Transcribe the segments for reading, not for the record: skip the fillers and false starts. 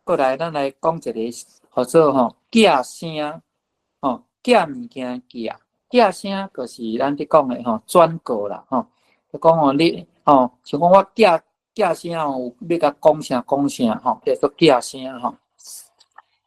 過來咱來講一个號做吼寄聲，吼寄物件寄，寄聲就是咱佇講的吼轉告啦，吼，就講吼你吼，像講我寄寄聲吼，有欲共講啥講啥吼，叫做寄聲吼。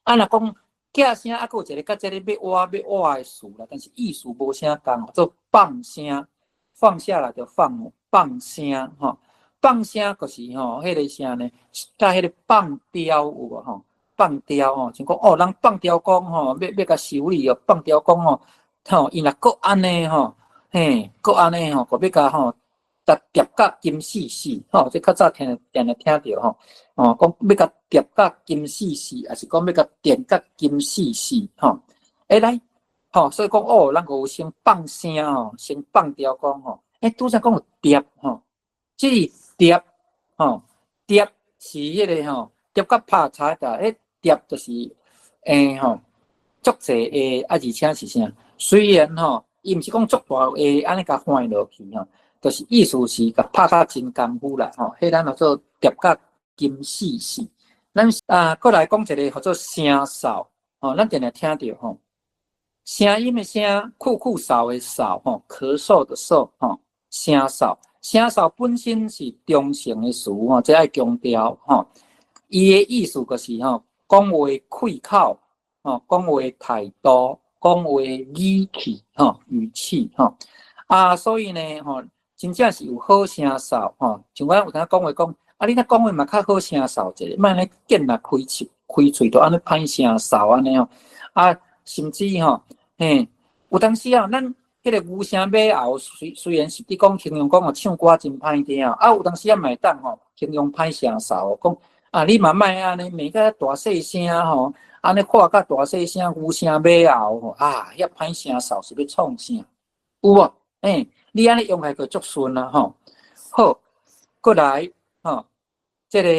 啊，若講寄聲，啊，閣有一个佮這个欲倚欲倚的詞啦，但是意思無啥仝，做放聲，放下來就放，放聲吼。放聲就是吼，彼个啥呢？佮彼个放刁有無吼？放刁吼，像講哦，人放刁講吼，欲欲共修理哦，放刁講吼，吼，伊若閣按呢吼，嘿，閣按呢吼，閣欲共吼，共疊甲金死死吼，這較早聽定定聽著吼，哦，講欲共疊甲金死死，抑是講欲共電甲金死死吼，欸來，吼，所以講哦，咱閣有先放聲吼，先放刁講吼，欸，拄才講有疊吼，這個疊吼，疊是彼个吼，疊佮拍柴的，彼疊就是欸吼，足濟下啊，而且是啥？雖然吼，伊毋是講足大下按呢共換落去吼，就是意思是共拍甲真功夫啦吼，彼咱叫做疊甲金死死。咱啊，閣來講一個叫做聲嗽吼，咱定定聽著吼，聲音的聲，咳咳嗽的嗽吼，咳嗽的嗽吼，聲嗽。聲嗽本身是中性的詞吼，這愛強調吼。伊的意思就是吼，講話氣口，吼，講話態度，講話語氣，吼，語氣吼。啊，所以呢，吼，真正是有好聲嗽吼。像阮有當講話講，啊，你若講話嘛較好聲嗽一下，莫按呢見若開喙開喙就按呢歹聲嗽按呢吼。啊，甚至吼，嘿，有當時啊，咱彼个牛聲馬喉，雖雖然是佇講形容講哦，唱歌真歹聽啊，有當時啊嘛會當吼形容歹聲嗽，講啊你嘛莫按呢罵甲大細聲吼，按呢喊甲大細聲，牛聲馬喉吼，啊，遐歹聲嗽是欲創啥？有無？欸，你按呢用起來就足順啊吼。好，過來吼，這个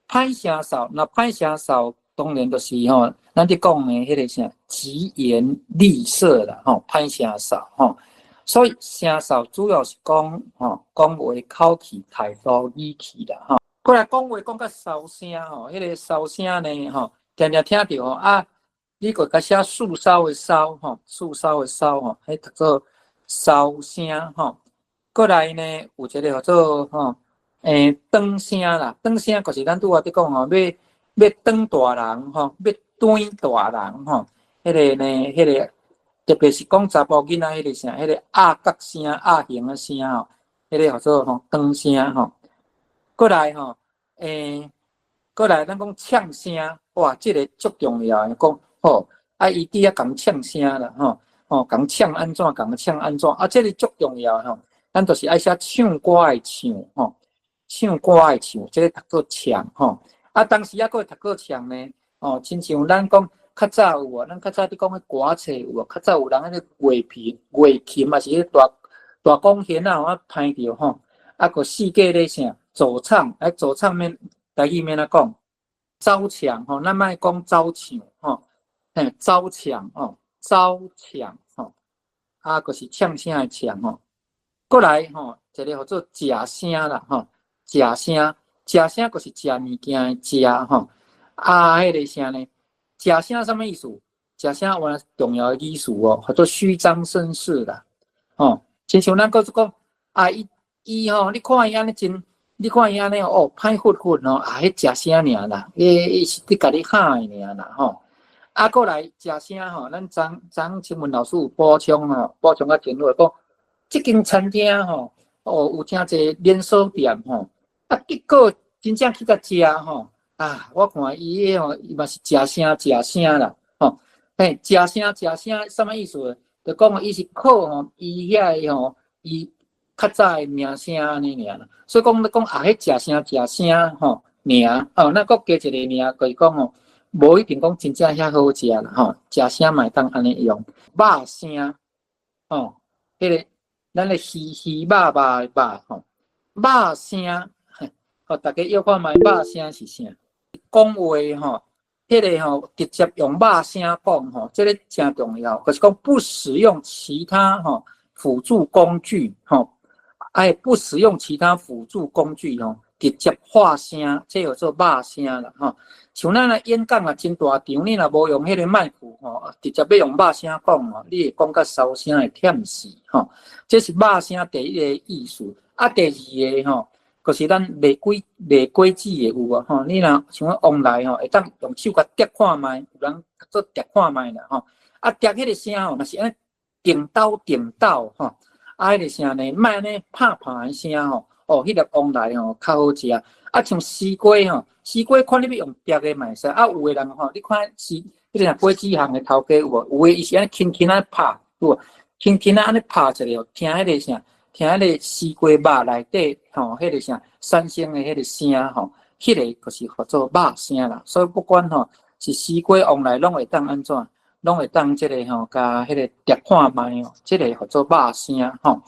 歹聲嗽，若歹聲嗽，當然就是吼，咱佇講的彼个啥，疾言厲色啦吼，歹聲嗽吼。所以聲嗽主要是講吼，講話口氣、態度、語氣啦吼。過來講話講較騷聲吼，彼个騷聲呢吼，定定聽著吼啊，你閣共寫樹梢的梢吼，樹梢的梢吼，彼讀做騷聲吼。過來呢，有一个叫做吼，欸，轉聲啦，轉聲就是咱拄仔佇講吼，欲欲轉大人吼，欲轉大人吼，彼个呢，彼个特別是講查埔囡仔彼个啥，彼个鴨角聲、鴨形的聲吼，彼个叫做吼轉聲吼。過來吼，欸，過來咱講嗆聲，哇，這个足重要的，講吼，啊，伊佇遐共嗆聲啦，吼，吼，共嗆按怎，共嗆按怎，啊，這个足重要吼，咱就是愛寫唱歌的唱吼，唱歌的唱，這个讀做嗆吼。啊，當時猶閣會讀做嗆呢，哦，親像咱講較早有無？咱較早佇講彼歌冊有無？較早有人彼个月皮、月琴，抑是彼大大管弦仔吼，啊歹著吼，啊閣四界咧啥奏唱，啊奏唱免台語欲按怎講？走唱吼，咱莫講走唱吼，嘿，走唱吼，走唱吼，啊，閣是嗆聲的嗆吼。過來吼，一个號做食聲啦吼，食聲，食聲閣是食物件的食吼。啊，彼个啥呢？食聲啥物意思？食聲有重要的意思哦，號做虛張聲勢啦，吼。親像咱閣講啊，伊伊吼，你看伊按呢真，你看伊按呢哦，歹糞糞吼，啊，彼食聲爾啦，伊伊是佇共你嚇的爾啦吼。啊，過來食聲吼，咱張張清文老師有補充吼，補充較清楚，講這間餐廳吼，哦，有誠濟連鎖店吼，啊，結果真正去共食吼，啊，我看伊彼吼，伊嘛是食聲食聲啦，吼，嘿，食聲食聲，啥物意思？就講伊是靠吼，伊遐个吼，伊較早的名聲按呢爾啦，所以講咧講啊，彼食聲食聲吼，爾，哦，咱閣加一个爾，就是講吼，無一定講真正遐好食啦，吼，食聲嘛會當按呢用，肉聲，吼，彼个咱的魚魚肉肉的肉吼，肉聲，吼，逐家臆看覓肉聲是啥？講話吼，彼个吼直接用肉聲講吼，這个誠重要，就是講不使用其他吼輔助工具吼，愛不使用其他輔助工具吼，直接發聲，這叫做肉聲啦吼。像咱若演講啊，真大場，你若無用彼個麥克吼，直接欲用肉聲講吼，你會講甲沙聲會忝死吼。這是肉聲第一个意思。啊，第二个吼，就是咱賣果子的有無吼？你若像講旺來吼，會當用手共捏看覓，有人做捏看覓啦吼。啊，捏彼个聲吼，若是按呢叮斗叮斗吼，啊，彼个聲呢，莫按呢拍拍的聲吼，哦，彼个旺來吼較好食。啊，像絲瓜吼，絲瓜看你欲用捏的嘛會使，啊，有的人吼，你看是彼个啥果子行的頭家有無？有的伊是按呢輕輕按呢拍，有無？輕輕仔按呢拍一下，聽彼个啥？聽彼个絲瓜肉內底吼，彼个啥產生的彼个聲吼，彼个就是號做肉聲啦。所以不管吼是絲瓜旺來，攏會當按怎？攏會當這个吼，共彼个捏看覓哦，這个號做肉聲吼。